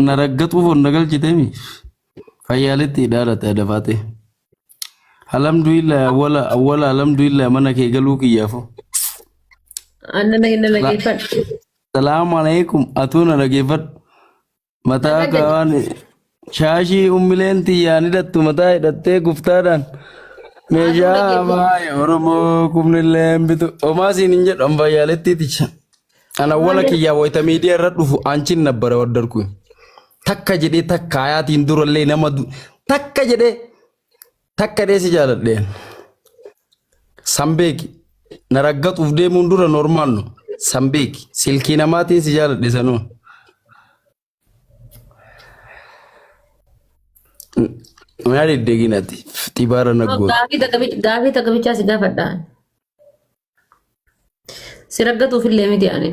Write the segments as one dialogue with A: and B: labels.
A: Na raggatuuf ol na galchiteemi. Fayyaaletti hidhaadhate adafaate. Alhamdulillah awwala awwala alhamdulillah mana kee galuu kiyyaafu.
B: Anna na dhageeffadhu.
A: Salaamu alaikum atuu na dhageeffadhu. Mataa kaawaan shaashii ummileen tiyyaan hidhattu mataa hidhattee guftaadhaan meeshaa faaya Oromoo kumnillee hin bitu. Homaa siin hin jedhu an fayyaaletti ticha. An awwala kiyyaa wayita miidiyaa irra dhufu anchin nabbara waddarku. Takka jedhee takka hayaatiin durallee nama takka jedhee takka jedhee si jaaladheen. San beeki. Na raggatuuf deemuun dura normaal no. San beeki. Silkii namaatiin si jaaladhe sanuu. Maa deddeegin ati xibaara na goota.
B: Gaafii takka bichaa si gaafadha. Si raggatuuf illee miti ani.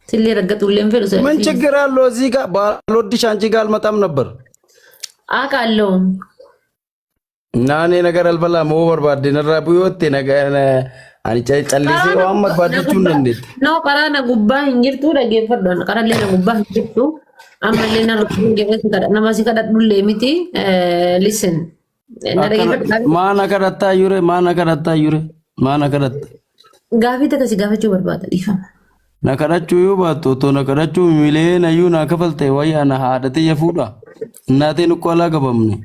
B: Sillee raggatu illee hin fedhu.
A: ምን ችግር አለው? እዚህ ጋር ባልወድሽ አንቺ ጋር አልመጣም ነበር።
B: አውቃለሁ።
A: እና እኔ ነገር አልበላም። ኦ barbaadde narraa bu'ootte ani callisee waan barbaadachuu hin dandeette.
B: No, karaa na gubbaa hin jirtu dhaggeeffadhu. Karallee na gubbaa hin jirtu. Ammallee na nama si kadhadhullee miti. Listen. Na dhaggeeffadhu.
A: Maa na kadhattaa jure? Maa na kadhattaa jure? Maa na kadhatta?
B: Gaafii takka si gaafachuu barbaada dhiifama.
A: Na kadhachuu yoo baattu otoo na kadhachuu miliyoona iyyuu naa kafalte wayyaa na haadha tiyya fuudha. Innaateen ukkoo alaa qabamne.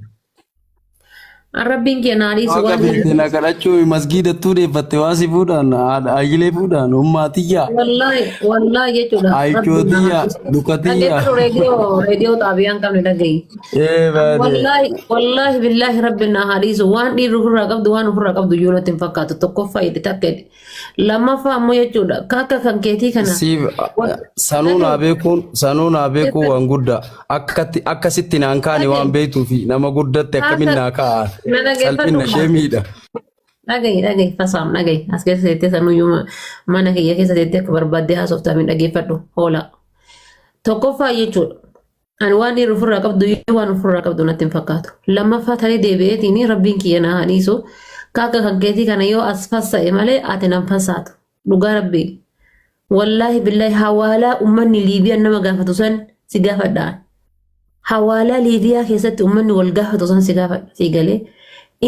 B: Rabbiin kee naa dhiisu
A: Waaqa
B: waan
A: beekte na kadhachuu masgiidattuu deeffatte waa si fuudhaan haadha ayyilee fuudhaan ummaa tiyya
B: Wallaahi wallaahi jechuudha.
A: ayichoo tiyya duka tiyya.
B: Dhaggeeffadhu reediyoo xaabiyaan qabne dhagahi.
A: Ee baadee.
B: Wallaahi wallaahi billaahi rabbi naa haa dhiisu waan dhiirri ofirraa qabdu waan ofirraa qabdu iyyuu natti hin fakkaatu tokkoffaa jedhe takka jedhe lammaffaa ammoo jechuudha akka kan keetii kana.
A: Siif sanuu naa beekuun sanuu naa beekuun waan guddaa akkatti akkasitti naan kaane waan beektuu fi nama guddatti akkamiin naa kaa'an
B: Na dhaggeeffadhu.
A: salphina ishee miidha.
B: Dhagahi dhagahi fasaam dhagahi as keessa teettee sanuyyuu mana kiyya keessa teettee akka barbaaddee haasoftaa min dhaggeeffadhu hoola. Tokkoffaa jechuudha. Ani waan dhiirri ofirraa qabdu iyyuu waan ofirraa qabdu natti hin fakkaatu. Lammaffaa tarii deebi'eetiin rabbiin kiyya na haa dhiisu. Akka kan keetii kana yoo as fassa'e malee ati nan fassaatu. Dhugaa rabbii. Wallaahi billaahi hawaalaa uummanni Liibiyaan nama gaafatu san si gaafadhaan. Hawaalaa Liibiyaa keessatti uummanni wal gaafatu san si gaafadha si galee.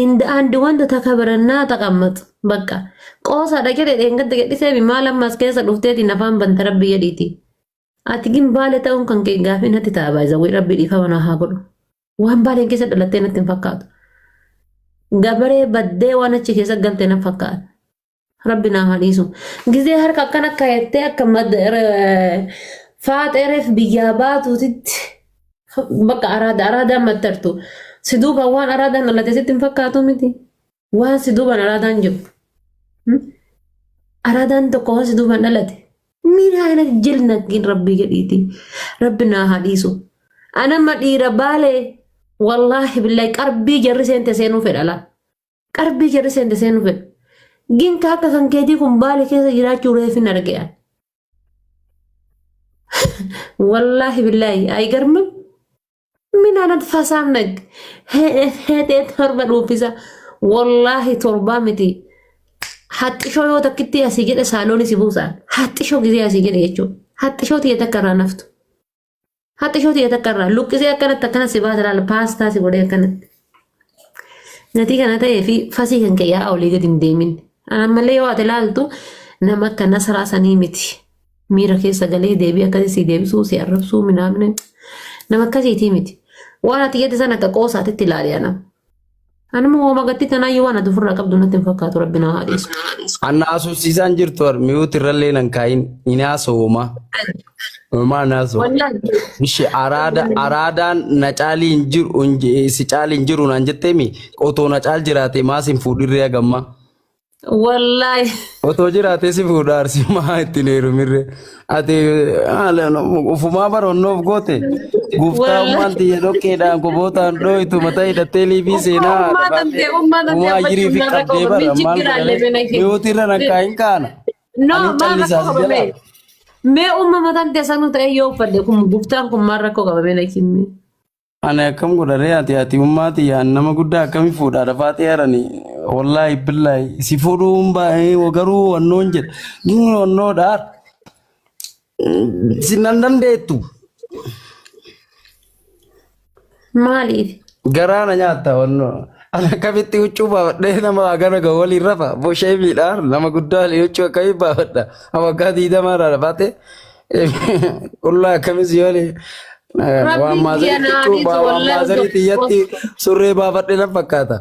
B: Inda andi wanta takabarannaa taqammat bakka qoosaadha jedhe dheengadda gadhisee maal ammas keessa dhufteetiin afaan banta rabbi jedhiiti. Ati gin baale ta'uun kan kee gaafii natti ta'a baay'isa rabbi dhiifama na haa godhu. Waan baaleen keessa dhalattee natti hin fakkaatu. Gabaree baddee waan achi keessa galte na fakkaata. Rabbi naa haa dhiisu. Gizee harka akkana kaayattee akka faaxeereef biyyaa baatuutitti bakka araada araadaan maxxartu. Si duuba waan araadaan dhalate sitti hin fakkaatu miti. Waan si duubaan araadaan jiru. Araadaan tokko waan si duubaan dhalate. Min ayna jilna gin rabbi jedhiiti. Rabbi naa haa dhiisu. Anamma dhiira baalee wallaahi billaahi qarbii jarri seente seenuu fedha laa. Qarbii jarri seente seenuu fedha. Gin ka akka kan keetii kun baale keessa jiraachuu reefin arge an. Wallaahi billaahi አይገርምም? ምን አይነት ፈሳም ነግ ሄጤ torba dhuuffisa wallaahi torbaa miti haxxishoo yoo takkitti asii jedhe saaloon si buusaan haxxishoo gizee asii jedhe jechuudha haxxishoo tiyya takka irraa naftu haxxishoo tiyya takka irraa luqqisee akkanatti akkana si baata laala paastaa si godhee akkanatti gatii kana ta'ee fi fasii kan kee yaa'a olii gadi hin deemin ammallee yoo ati ilaaltu nama akka nasraa sanii miti miira keessa galee deebii akkasii si deebisuu si arrabsuu minaamne nama akkasiitii miti waan ati jette sana akka qoosaatitti ilaali anam. Anuma hooma gatti tanaayyuu waan ati ofirraa qabdu natti hin fakkaatu rabbi naa haa dhiisu.
A: Anna haasofsiisaan jirtu mi'uuti irrallee nan kaayin hin haasa'u homaa. Homaa hin haasa'u.
B: Wallaahi.
A: Ishi araada araadaan na caalii hin jiru si caalii hin jiru naan jetteemi otoo na caal jiraate maas hin fuudhirree hagamma.
B: Wallaahi.
A: Otoo jiraatee si fuudha arsi maa ittiin heerumirre. Ati ufumaa barannoof goote guftaa ummaan tiyya dhoqqeedhaan kobootaan dhooytu mataa hidhattee liibii seenaa
B: Ummaa tantee ummaa tantee
A: umaa jirii fi
B: abbachuun narra
A: qabdee
B: qofa
A: bara
B: min
A: maal
B: chiggiraallee
A: godhane
B: bena kee.
A: mi'uuti irra nan kaayin kaana.
B: No
A: Ani
B: maal
A: callisaa
B: rakkoo
A: si
B: qaba mee?
A: jalaa.
B: Mee uumama tantee sanuu ta'e yoo uffadhe kun guftaan kun maal rakkoo qaba mee nakinni?
A: Ani akkam godharee ati ummaa tiyya nama guddaa akkami fuudha dafaa xiyyaarani wallaahi billaahi si fuudhuun baay'ee garuu wannoon jedha wannoodhaa si nan dandeettu.
B: Maaliif?
A: Garaa na nyaatta wannoo. Ani akkamitti huccuu baafadhee nama hagana gahu waliin rafa. Boshee miidhaan nama guddaa waliin huccuu akkamii baafadha. Waggaa 20 irraa rafaate qullaa akkamis yoo waan
B: Rabbiin
A: maazarii
B: kiyya naa
A: huccuu
B: dhiisu
A: waan
B: wallaahi
A: maazarii xiyyatti surree baafadhee na fakkaata.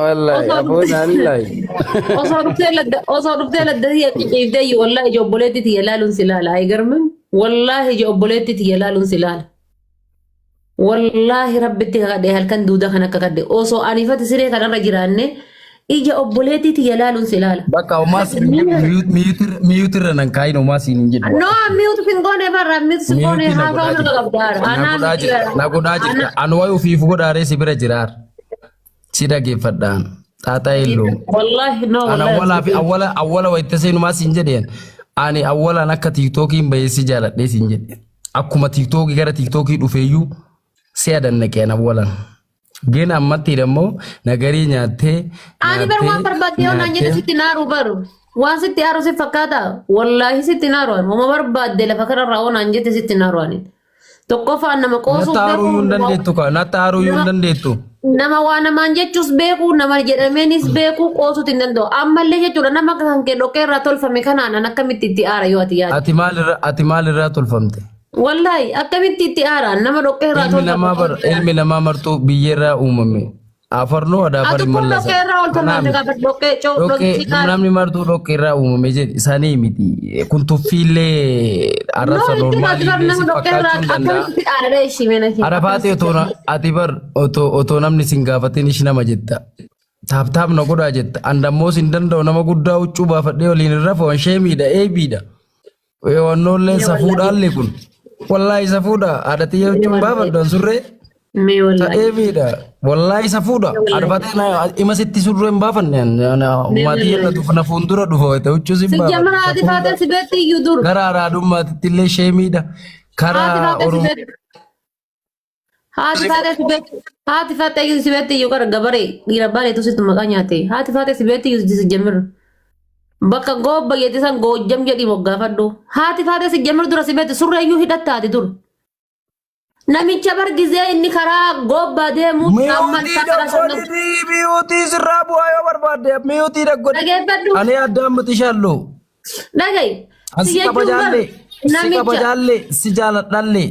A: Wallaahi
B: osoo
A: aboo naannillaahi.
B: Osoo dhuftee ladda tiyya ciciiftee iyyuu wallaahi ija obboleetti tiyya laaluun si laala. Ay garmin wallaahi ija obboleetti tiyya laaluun si laala. Wallaahi rabbitti kakadhe halkan duuda kan akka kadhe osoo anifati siree kanarra jiraanne ija obboleetti tiyya laaluun si laala.
A: Bakka homaa siin hin jedhu miyuutirra nan kaayin homaa siin hin jedhu.
B: No, mute singoone barra mute singoone
A: Miyuutii na
B: haasaa
A: godhaa
B: mirga
A: jirta.
B: qabdaara.
A: Na
B: Anaa
A: godhaa
B: miti
A: jirta. Na godhaa jirta. Anu wayi ofiif godhaaree si bira jiraar. Si dhageeffadhaan. Xaaxaa illuu.
B: Wallahi no
A: Ani
B: wallahi.
A: awwalaa fi awwala awwala wayitti seenumaa siin jedheen. Ani awwalaan akka tiiktookiin bahee si jaaladhee siin jedhe. Akkuma tiiktookii gara tiiktookii dhufeeyyuu si adannaqeen awwalaan. Gin ammatti immoo nagarii nyaattee
B: Ani bar waan
A: nyaattee
B: barbaadde yoo naan jette
A: nyaattee.
B: sitti naaru baru. Waan sitti aaru si fakkaata. Wallaahi sitti naaru ani. Uma barbaadde lafa kanarraa yoo naan jette sitti naaru ani. Tokkoffaan nama qoosuuf
A: Natti aaruu
B: beeku
A: hin dandeettu kaa. Natti aaruu hin dandeettu.
B: Nama waa namaan jechuus beeku nama jedhameenis beeku qoosuuti hin danda'u. Ammallee jechuudha nama akka kan kee dhoqqee irraa tolfame kanaan an akkamitti itti aara yoo ati yaadde.
A: Ati maalirraa tolfamte?
B: Wallaahi akkamitti itti aara nama dhoqqee irraa
A: Ilmi namaa
B: tolfame.
A: bar ilmi namaa martuu biyyeerraa uumame. Afarnoo adaafar
B: Ati
A: hin
B: kun
A: mallasa.
B: dhoqqee irraa ol
A: Kanaa
B: tolfamte
A: miti.
B: gaafa dhoqqee coo
A: Dhoqqee
B: dhoqqee
A: namni martuu dhoqqee irraa uumame jedhi sanii miti. Kun tuffiillee
B: No,
A: arrabsa
B: jechuun ati bar
A: noormaaliillee
B: nama
A: si
B: dhoqqee irraa
A: fakkaachuu hin danda'a.
B: akkamitti aara ishii meena ishii.
A: Arafaatee otoo ati bar otoo namni sin gaafatin ishi nama jetta. Taaptaap na godhaa jetta. Andammoo sin danda'u nama guddaa huccuu baafadhee waliin hin rafu sheemiidha eebiidha. Wannoollee safuudhaallee kun. Wallaahi safuudha. Haadha xiyya huccuun baafadhu an surree.
B: Mee wallaahi.
A: Eebiidha. Wallaahi safuudha. Arfatee ima sitti surree hin baafanne. Maatii na na fuuldura dhufa wayita huccuu sin
B: Si
A: baafadhu.
B: jamara haati faatee si beetti iyyuu dur.
A: Gara araadummaatitti illee sheemiidha.
B: Haati
A: Karaa
B: faatee si
A: Oromoo.
B: beetti. Haati faatee si beetti. Haati faatee iyyuu si beetti iyyuu gara gabaree dhiira baaleetu sitti maqaa nyaate. Haati faatee si beetti iyyuu si jamira. Bakka goobba jetti san goojjam jedhii moggaafadhu. Haati faatee si jamira dura si beetti surree iyyuu hidhattaati dur. Namicha bar gizee inni karaa goobbaa deemu amma
A: Miyuutii
B: isaa karaa sannan.
A: dhaggodhi miyuutii sirraa bu'aa yoo barbaadde miyuutii dhaggodhi.
B: Dhageeffadhu.
A: Ani addaan miti shalloo.
B: Dhaga'i.
A: An
B: Si
A: si
B: jechuun bar
A: kabajaallee si
B: namicha.
A: kabajaallee si jaaladhallee.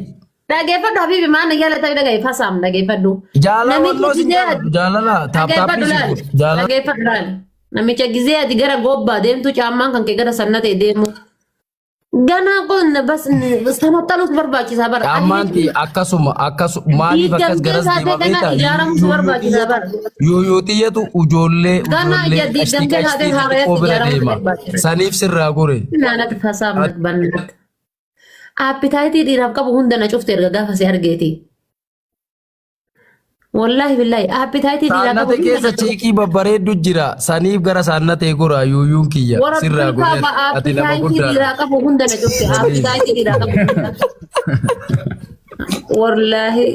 B: Dhageeffadhu habiibi maana jaalata dhaga'i fasaam dhageeffadhu.
A: Jaalala
B: Namicha
A: walloo si
B: gizee
A: jaaladhu jaalala
B: dhageeffadhu
A: taaptaappii si
B: laal.
A: godhu jaalala.
B: Dhageeffadhu laal. Namicha gizee ati gara goobbaa deemtu caammaan kan kee gara sanna ta'e deemu. Ganaa kun bas sanaxaluus barbaachisaa bara. Ati
A: Caammaanti akkasuma akkasuma maaliif akkas
B: diigamtee
A: garas
B: saatee
A: deema
B: ganaa
A: beektaa?
B: ijaaramuu barbaachisaa bara.
A: Yooyoo xiyyatu ijoollee
B: Ganaa
A: ijoollee
B: ija
A: qashtii
B: diigamtee
A: qashtii
B: saatee
A: xixiqqoo
B: haarayatti
A: bira
B: ijaaramuu
A: deema.
B: barbaachisa.
A: Saniif sirraa gore.
B: Naanatti fasaam bannatti. Appitaayitii dhiiraaf qabu hunda na cufte erga gaafa si argeeti. Wallaahi billaahi appitaayitii dhiiraaf qabu
A: Saannate
B: hunda
A: keessa
B: na cufte.
A: chiikii babbareeddu jira. Saniif gara saannatee gora yooyuun kiyya sirraa
B: Warabbii
A: gore
B: kaaba
A: ati nama
B: appitaayitii
A: guddaadha.
B: dhiiraa qabu hunda na cufte. Appitaayitii dhiiraa qabu hunda. Wallaahi.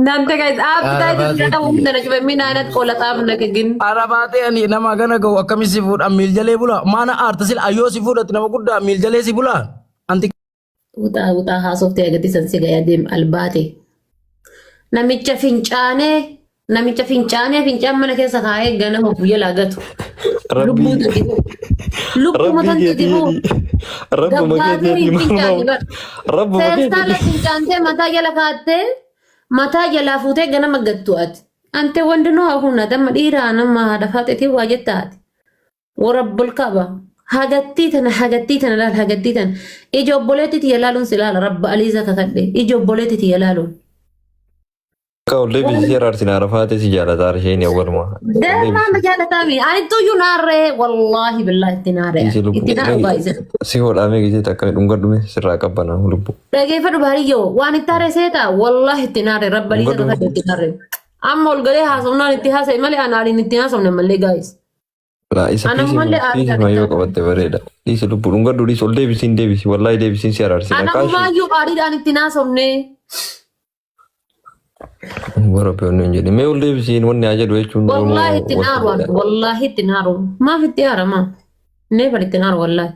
B: Nante guys appitaayitii dhiiraa qabu hunda na cufte. Minaanat qola xaafna kegin.
A: Arabaatee ani nama gana ga'u akkamiin si fuudha miiljalee bula maana aarta sila ayyoo si fuudhatti nama guddaa miiljalee si bula anti
B: Utaa utaa haasoftee agarsiisan si gayaa deem albaate. Namicha fincaanee fincaan mana keessa kaa'ee ganama of jalaa gatu.
C: Rabbii
B: Lubbuu tuti. Lubbuma
C: Rabbii
B: tan tuti
C: keetii
B: moo
C: jedhi. Rabbuma
B: gabbaatee
C: keetii
B: hin
C: jedhi
B: fincaani
C: maaluma
B: bar.
C: Rabbuma keetii
B: Feestaala
C: jedhi.
B: fincaantee mataa jala kaattee mataa jalaa fuutee ganama gattu ati. Ante wanti noo hafuuna damma dhiiraa nama haadha faaxeetii waa jetta ati. Warabbul qaba. Hagattii tana hagattii tana laal hagattii tana. Ija obboleettiiti yalaaluun si laala rabba aliiza kakadhe. Ija obboleettiiti yalaaluun.
C: Akka ol deebisii araarsin arafaatee si jaalata isheen awwaluma. Ol
B: Deemaa
C: deebisii.
B: na jaalataami. Ani tuyyuu naarree wallaahi billaahi itti naaree.
C: Dhiisi lubbuu.
B: Itti naaru baay'ise.
C: Si hodhamee gisee takka dhungadhume sirraa qabbana lubbuu.
B: Dhageeffadhu baariyyoo waan itti haaree seeta wallaahi itti naaree rabba aliiza
C: Dhungadhume.
B: kakadhe itti naaree. Amma ol galee haasofnaan itti haasa'e malee ana aliin itti haasofne malee gaayis.
C: Laa isa
B: Ana malee
C: dhiisi
B: aariidhaan
C: mayyoo
B: itti
C: qabatte bareeda. Dhiisi lubbuu dhungadhu dhiisi ol deebisiin deebisi wallaahi deebisiin si araarsin
B: Ana
C: akaashi.
B: ammayyuu aariidhaan itti haasofne.
C: Warra hin jedhi mee ol deebisiin wanni haa jedhu jechuun
B: Wallaahi
C: Oromoo
B: itti
C: wanta
B: naaru
C: godha.
B: wallaahi itti naaru. Maaf itti haarama? Neefal itti naaru wallaahi.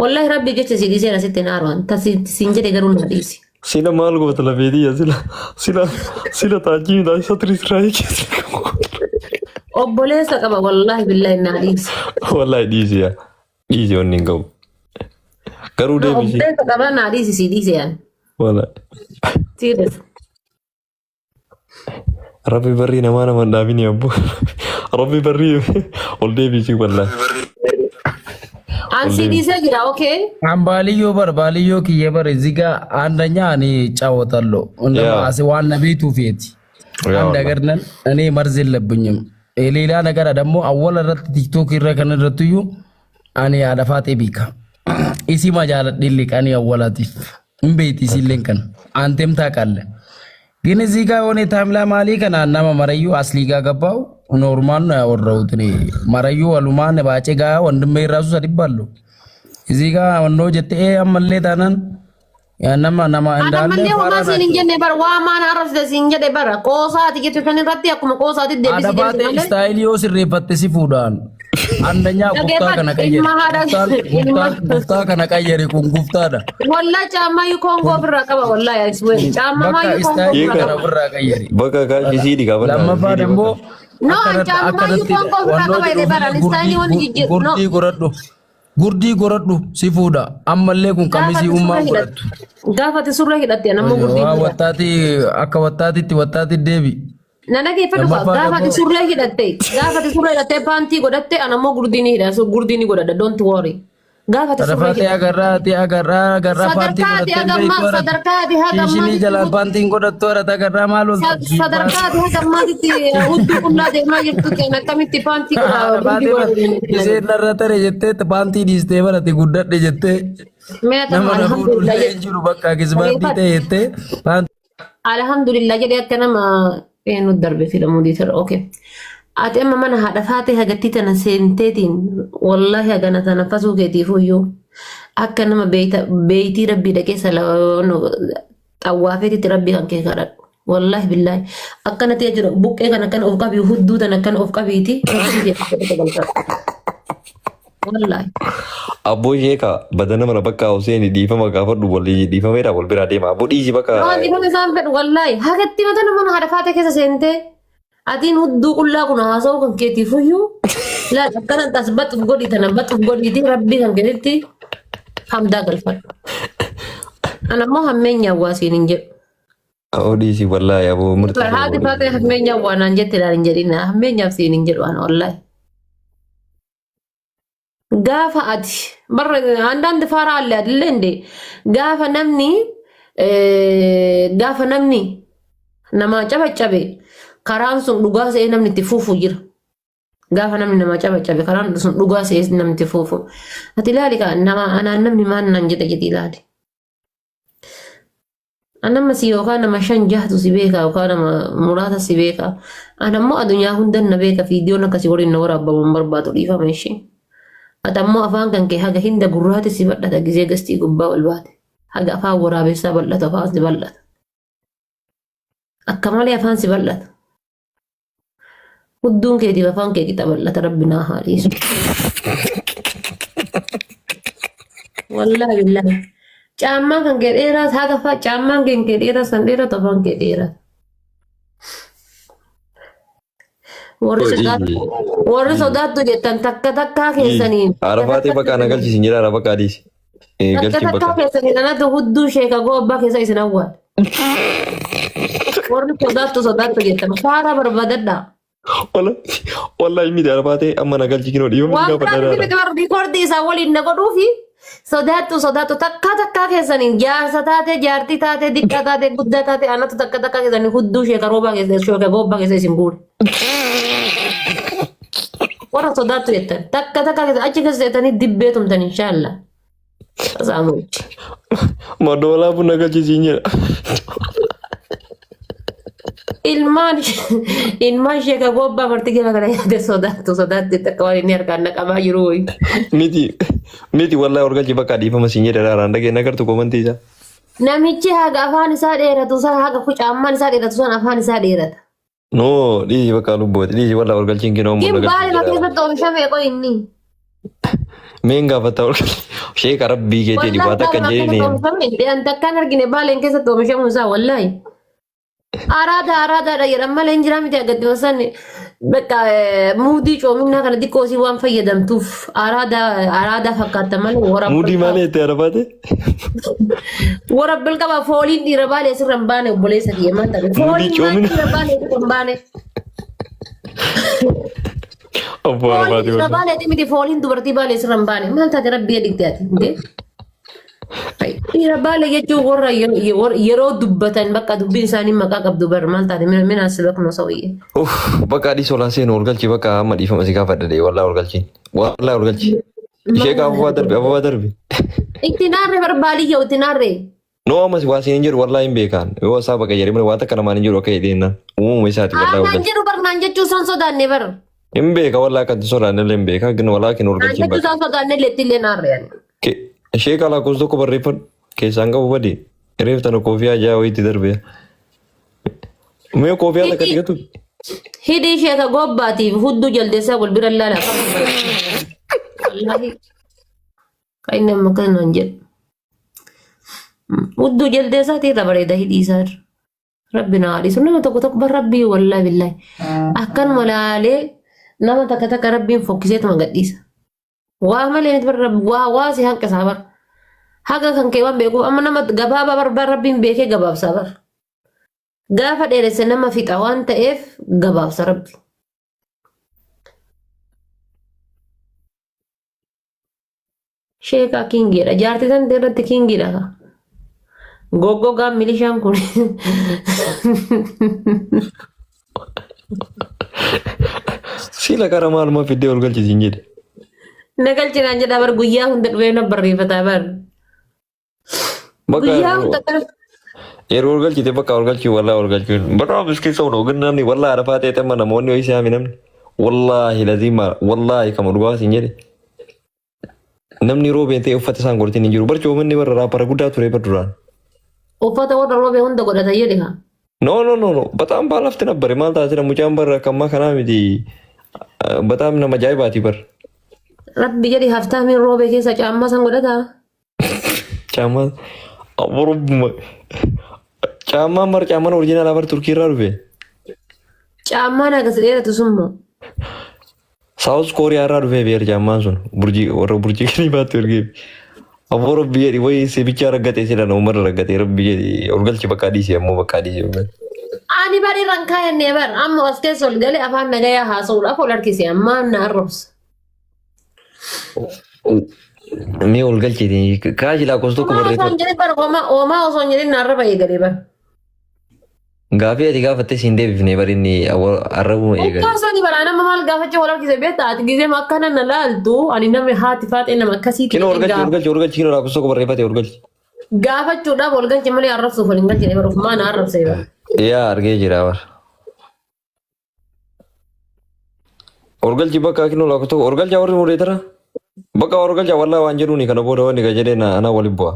B: Wallaahi rabbi jecha si dhiiseera sitti naaru. Ta siin jedhe garuu na dhiisi.
C: Sila maal goota lafeetiyya sila sila sila taajii midhaan satiri sirraa keessa.
B: Obboleessa qaba wallaahi billaahi naa dhiisi.
C: Wallahi dhiisi yaa. Dhiisi wanni hin qabu. Garuu deebisi.
B: Obboleessa qaba naa dhiisi si dhiise yaan.
C: Wallahi.
B: Serious.
C: Rabbi barrii namaa nama hin dhaabini abbo. Rabbi barrii ol deebisi wallahi.
B: An si dhiisee jira okay.
A: An baaliyyoo bar baaliyyoo kiyya bar እዚህ ጋር አንደኛ እኔ እጫወታለሁ እንደማሴ ዋና ቤቱ ፌቲ አንድ ነገር ነን። እኔ መርዝ የለብኝም። ሌላ ነገር ደግሞ አወል irratti ቲክቶክ irra kan irrattuyyuu ani haadha faatee beeka. Isii majaaladhe qanii awwalaatiif hin beekti isiilleen kana አንተም ታውቃለህ። ግን እዚህ ጋር የሆነ ታይም ላይ ማሊ ከና nama መረዩ አስሊ ጋር ገባው ኖርማል ነው ያወራሁት። እኔ መረዩ ወሉማን ባጬ ጋር ወንድሜ ራሱ ሰድባለሁ። እዚህ ጋር ወንዶ ጀቴ አመሌ ታናን ያ nama nama
B: Ana
A: እንዳለ
B: mallee
A: ፋራ
B: homaa siin hin
A: ናቸው።
B: jenne bara waa maan arrabsite siin jedhe bara qoosaati jettu kan irratti akkuma qoosaati deebisi
A: Haadha
B: deebisi
A: faatee
B: malee.
A: istaayilii yoo sirreeffatte si fuudhaan አንደኛ ጉፍታ kana
B: Dhageeffadhu
A: qayyari
B: ilma haadha ilma
A: ጉፍታ kana qayyari kun guftaadha.
B: Wallaa caammaa koongoo ofirraa qaba wallaahi I swear caammaa
A: Bakka
B: koongoo
A: istaayilii
B: ofirraa
A: kana
B: qaba.
A: ofirraa qayyari.
C: Bakka kaashii siidhi qabanna.
A: Lammaffaa
C: Siidhi
A: ደግሞ
C: bakka.
B: No an caammaa koongoo ofirraa
A: wannoo
B: qaba jedhee bara
A: jedhu
B: istaayilii wanni jijjiiru no
A: gurdii godhadhu gurdii godhadhu si fuudha ammallee kun
B: gaafa
A: qamisii
B: ati surree
A: ummaan
B: hidhatte
A: godhattu.
B: gaafa ati surree hidhatte anammoo gurdii
A: Waa
B: godha.
A: wattaati akka wattaatitti wattaatti deebi.
B: Na dhageeffadhu kaa
A: Lammaffaa
B: gaafa ati
A: ደግሞ
B: surree hidhatte gaafa ati surree hidhatte paantii godhatte anammoo gurdii ni hidha so gurdii ni godhadha don't worry gaafa ati surree
A: sadaffaa ta'e
B: hidhatte.
A: agarraa ta'e agarraa agarraa paantii
B: Sadarkaa ati
A: godhattee
B: hagammaa
A: beektu harat.
B: sadarkaa ati
A: Shiishinii
B: hagammaatitti
A: jalaan paantiin godhattu harat agarraa maal ol
B: sadarkaa ati hagammaatitti hudduu qullaa deemaa jirtu kan akkamitti paantii godha
A: Haadha
B: gurdii
A: baatee
B: godhadha.
A: isheen narra tare jettee paantii dhiistee barate guddadhe jettee
B: Mee atama
A: nama na
B: alhamdulillah
A: fuudhullee
B: jedhe.
A: hin jiru bakka kismaantii ta'e jettee paantii.
B: Alhamdulillah jedhee akka nama eenyu darbe filamuu diitara. Okay. Ati amma mana haadha faatee hagattii tana seenteetiin wallaahi hagana tana fasuu keetiifuyyuu akka nama beeytii rabbii dhaqee xawwaafeetitti rabbii kan kee kadhadhu. Wallaahi billaahi akkanatti jechuudha buqqee kana akkana of qabii hudduu tana akkana of qabiiti rabbii kee kadhadhu galfadhu. Wallaahi.
C: Abboo ishee kaa badana mana bakka Hussein dhiifama gaafadhu walii dhiifameedha wal biraa deema. Abboo dhiisi bakka.
B: Waan dhiifama isaan fedhu wallaahi hagatti mata nama haadha faatee keessa seentee atiin hudduu qullaa kun haasa'uu kan keetiifuyyuu laal akkana as baxuuf godhi tana baxuuf godhiiti rabbii kan keetitti hamdaa galfadhu. Ana immoo hammeenya hawwaasiin hin jedhu.
C: Abboo dhiisi wallaahi abboo murtii.
B: Haati faatee hammeenya hawwaa naan jette laal hin jedhina hammeenyaaf siin hin jedhu ana wallaahi. Gaafa ati barra አንዳንድ ፋራ አለ አይደለ እንዴ? gaafa namni gaafa namni nama cabacabe karaan sun dhugaa se'ee namni itti fuufu jira. Gaafa namni nama cabacabe karaan sun dhugaa se'ee namni itti fuufu. Ati ilaali kaa nama anaan namni maal naan jedha jedhi ilaali. Anamma si yookaan nama shan jahatu si beeka yookaan nama muraasa si beeka. Anammoo addunyaa hundan na beeka viidiyoon akkasii waliin na waraabbamu hin barbaadu dhiifama ishee. Ati ammoo afaan kan kee haga hinda gurraati si bal'ata gizee gastii gubbaa ol baate. Haga afaan waraabessaa bal'atu afaan si bal'ata. Akka malee afaan si bal'ata. Hudduun keetiif afaan kee qixa bal'ata rabbi naa haa dhiisu. Wallaahi billaahi. Caammaan kan kee dheeraas haga faa caammaan kan kee dheeraas kan dheeratu afaan kee dheerata. Warri sodaattu jettan takka takkaa keessaniin.
C: Haadha faatee bakka ana galchisiin jira haadha bakka adiisi.
B: Takka
C: Galchiin
B: takkaa
C: bakka.
B: keessaniin anatu hudduu sheeka gobbaa keessa isin awwaala. Warri sodaattu sodaattu jettan faara barbaadadhaa.
C: Wallaahi miti haadha faatee amma na galchi kinoo dhiifama
B: Waan
C: gaafa
B: biraan
C: dheeraadha.
B: miti bara riikoordii isaa waliin na godhuufi sodaattu sodaattu takkaa takkaa keessaniin jaarsa taate jaartii taate diqqaa taate guddaa taate anatu takka takkaa keessaniin hudduu sheeka roobaa keessa sheeka gobbaa keessa isin guure. Warra sodaattu jettan takka takkaa keessa achi keessa jettanii dibbee tumtan inshaallah. Saamuchi.
C: Madoolaa buna galchisiin jira.
B: Ilmaan sheeka gobbaa marti gama kana yaade sodaattu sodaattu takka waan inni harkaan naqamaa jiru wayi.
C: Miti miti wallaahi ol galchi bakka dhiifama siin jedha haaraan dhagee nagartu komantii isaa.
B: Namichi haga afaan isaa dheeratu san haga caammaan isaa dheeratu san afaan isaa dheerata.
C: No dhiisi bakka lubbooti dhiisi wallaahi ol galchiin kinoo
B: Gin
C: amma
B: baay'ee
C: galchiin
B: keessatti oomishame qoy inni.
C: Meen gaafata ol galchi. Sheeka rabbii keetii
B: Wallaahi
C: waan takka
B: baaleen
C: hin
B: akkana
C: jedhini.
B: oomishame. An takkaan argine baaleen keessatti oomishamu isaa wallaahi. Araada araadaadha jedhan malee hin jiraa miti agaddi masan bakka muudii coominaa kana xiqqoo isii waan fayyadamtuuf araada araada fakkaata malee
C: Muudii malee itti arabaate?
B: Warabbil qaba fooliin dhiira baalee sirra hin baane obboleessa kiyya maal taate
C: Muudii
B: fooliin maal
C: coomina.
B: dhiira baalee sirra hin baane
C: Obbo
B: fooliin
C: Arabaate
B: dhiira
C: wallaahi.
B: baalee miti fooliin dubartii baalee sirra hin baane maal taate rabbii adigde ati hundee. Dhiira baalee jechuun warra yeroo dubbatan bakka dubbiin isaanii maqaa qabdu bar maal taate mina asibak sawiyye.
C: Uff bakka adii solaan seenu ol galchi bakka amma dhiifama si gaafadha dee wallaahi ol galchi. Wallaahi ol galchi. Ishee ka ababaa darbi ababaa darbi.
B: Itti naarre barbaadiyya itti naarre.
C: No ammas waa siin hin jedhu wallaahi hin beekaan. Yoo isaa bakka jedhee malee waan takka namaan hin jedhu akka jedheenna. Uumama isaati wallaahi ol
B: Naan
C: galchi.
B: jedhu bar naan jechuu isaan sodaanne bar.
C: Hin beeka wallaahi akka sodaanne illee hin beeka. Gin wallaahi kin ol
B: Naan
C: galchi
B: jechuu
C: bakka.
B: isaan sodaanne illee itti illee naarre yani.
C: Ishee ka lakkoofsa tokko barreeffadhu. Keessaan qabu badi. Reef tana koofiyaa ajaa wayiitti darbe. Mee koofiyaa takka tigatu.
B: Hidhii ishee ka gobbaatiif hudduu jaldeessaa wal bira laala. Wallaahi. Kan inni amma kana naan jedhu. Hudduu jaldeessaatii irra bareeda hidhii isaa irra. Rabbi na haadhisu nama tokko tokko bar rabbii wallaahi billaahi. Akkanuma laalee nama takka takka rabbiin fokkiseetuma gadhiisa. Waa malee miti bar rabbi waa waa si hanqisaa bar. Haga kan kee waan beekuuf amma nama gabaabaa bar rabbiin beekee gabaabsaa bar. Gaafa dheeresse nama fixa waan ta'eef gabaabsa rabbi. Sheekaa kingiidha. Jaartii san irratti kingiidha. Goggogaan milishaan kun.
C: Sila kara maaluma fiddee ol galchi siin jedhe.
B: Na galchinaan jedha bar guyyaa hunda dhufee na barreeffataa bar.
C: Bakka
B: Guyyaa hunda kana
C: yeroo ol galchite bakka ol galchi wallaahi ol galchi. Barraa miskiin sa'u dhoo namni wallaahi arafaa ta'e tamma namoonni ho'i si'aami namni. Wallaahi laziima wallaahi kama dhugaa siin jedhe. Namni roobeen ta'e uffata isaan godhatiin hin jiru. Barcoomanni warra raapara guddaa ture bar duraan.
B: Uffata warra roobee hunda godhata jedhe haa.
C: No no no no በጣም ባላፍት ነበር maal taatira mucaan barra akkammaa kanaa miti በጣም nama ajaa'ibaati bar.
B: Rabbi jedhi haftaamiin roobee keessa caammaa san godhataa.
C: Caammaa aburubbuma caammaan bar caammaan oriijinaalaa bar Turkii irraa dhufe.
B: Caammaan akkas dheeratu summoo.
C: Saawus Kooriyaa irraa dhufe beer caammaan sun burjii warra burjii kaliifaatti ergee. Aboo rabbi jedhi wayi sibicha raggate sila uumarra raggate rabbi jedhi ol galchi bakka dhiisi ammoo bakka dhiisi.
B: Ani bari irraan kaayannee bar amma as keessa ol galee afaan nagayaa haasa'uudhaaf ol harkise ammaa na arrabsa.
C: Mee ol galchiti kaashi lakkoofsa tokko
B: Homaa osoo hin
C: barreeffadhu.
B: jedhin bar homaa osoo hin jedhin na arraba eegalee bar.
C: Gaafii ati gaafatte siin deebifne bari inni arrabuma eegale.
B: Ukkaa isaanii bara nama maal gaafachuu wal harkise beektaa ati gizee akkana na laaltu ani namni haati faaxee nama akkasiitti
C: Kinoo ol galchi ol galchi ol galchi kinoo lakkoofsa tokko barreeffate ol galchi.
B: Gaafachuudhaaf ol galche malee arrabsuuf ol hin galchine bar ofumaa na arrabsee bar.
C: Yaa argee jira bar. Ol galchi bakka kinoo lakkoofsa tokko ol galcha warri mureetara. Bakka ol galcha wallaa waan jedhuuni kana booda wanni ka jedhee anaa waliin bu'a.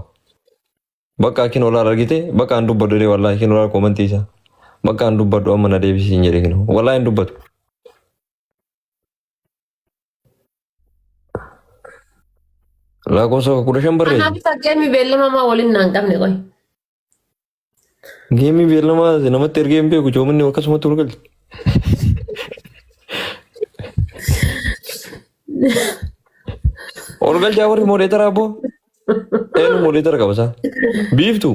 C: Bakka kinoo laal argite bakka an dubbadhu dee wallaahi kinoo laal koomantii isaa. Bakka an dubbadhu amma na deebisiin jedhe kinoo wallaahi hin dubbatu. Lakkoofsa 15 barreessi.
B: Anaaf geemii beellama maa waliin naan qabne qoy.
C: Geemii beellamaa namatti ergee hin beeku joominni akkasumatti ol galche. Ol galchaa warri moodeetara abboo. Eenyu moodeetara qaba isaa? Biiftuu.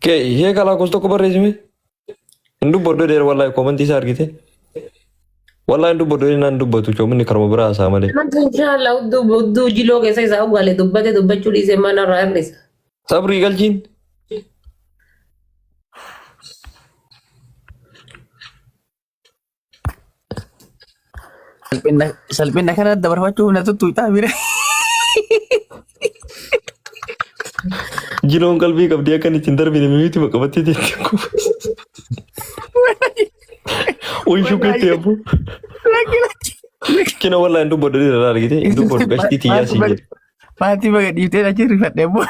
C: Kee ishee ka lakkoofsa tokko barreessime? Hin dubbadhu dheera wallaahi koomantii isaa argite. Wallaahi hin dubbadhu naan dubbatu joominni karuma biraa haasaa malee.
B: Amantii inshallah hudduu hudduu jiloo keessa isaa uggale dubbate dubbachuu dhiisee mana irraa hir'isa.
C: Sabrii galchiin.
A: Salphina kana dabarfachuuf na tuttuuxaa bira.
C: Jiloon qalbii qabdii akka inni ittiin darbine mimiitti qabattee teetti kufa. Wayi shukkatti abboo. Kina wallaahi hin dubbadhu dheeraa argite hin dubbadhu gashtii tiyyaa siin jedhe.
A: Maatii baga dhiiftee achi rifadhe immoo.